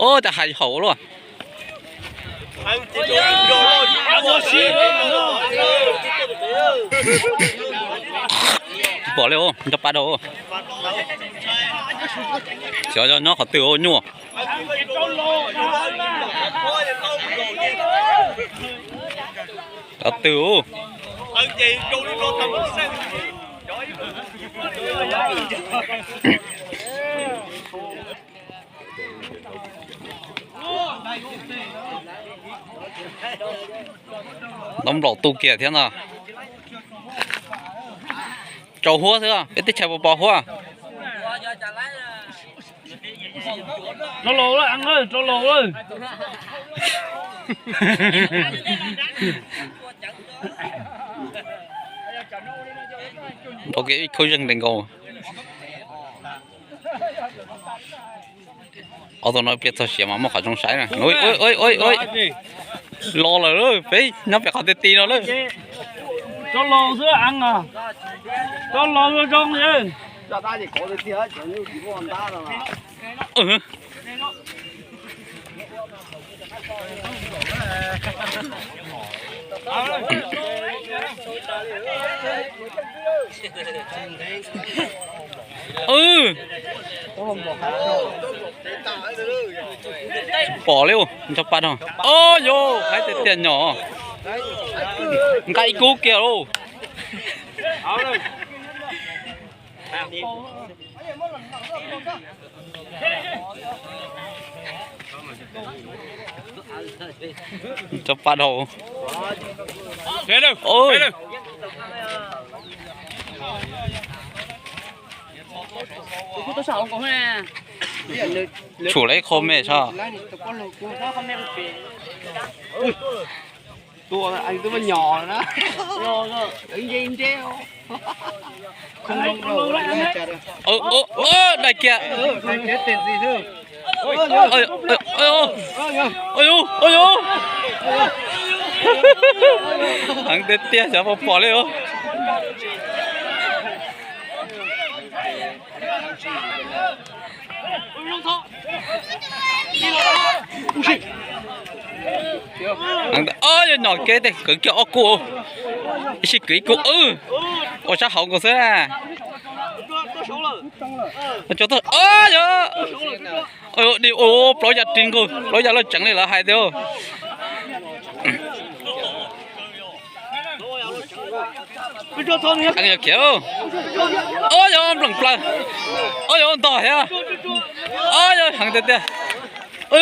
Ub, cas hais haum luaj. Pom li, nco pa dhau. Xyov nyob qhov twg nyuaj. Qhov twg? Ntaub nplaum tu kiag thiab no. Tsaus huab xwb, peb teb chaws puas pom huab? Rau laus lawm, rau laus lawm. Rau kev ib khub zeeg ntes nkaus. Ob tug no pliag txog siav mas muaj qhov zoo saib na. Los lawm, peb nyob pem qhov ti ti no lawm. Rau laus xwb, rau laus zoo zoo. Tsis pom li, nco pa no. Ob yos, haib tiag tiag nyom. Nqa ib kub kiag lauj. Tso pa dhau. Tsum lawv ib qho me tso. Tua, twb muaj nyom na. Dai kiag. Heev tiag tiag, xyov puas pom li os. Ob yos, nyom kev tej kwv kiag ob kub, ib sij kwv ib kub, ua sab hauv nkaus xwb. Ob yos, di ua plaub yav ris nkaus, plaub yav loj tseev li lawv hais tiag. Eeb, yog khiav. Ob yos, npleem plaws. Ob yos, ntog thiab. Ob yos, heev tiag tiag. Ob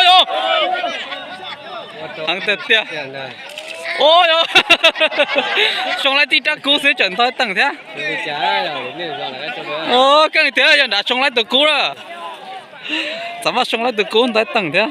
yos, heev tiag tiag. Ob yos, Soo Laib tib rab kub xwb tseem ntog teem thiab. Keej tiag, yog nrad Soo Laib tus kub na. Txawm maj Soo Laib tus kub ntog teem thiab.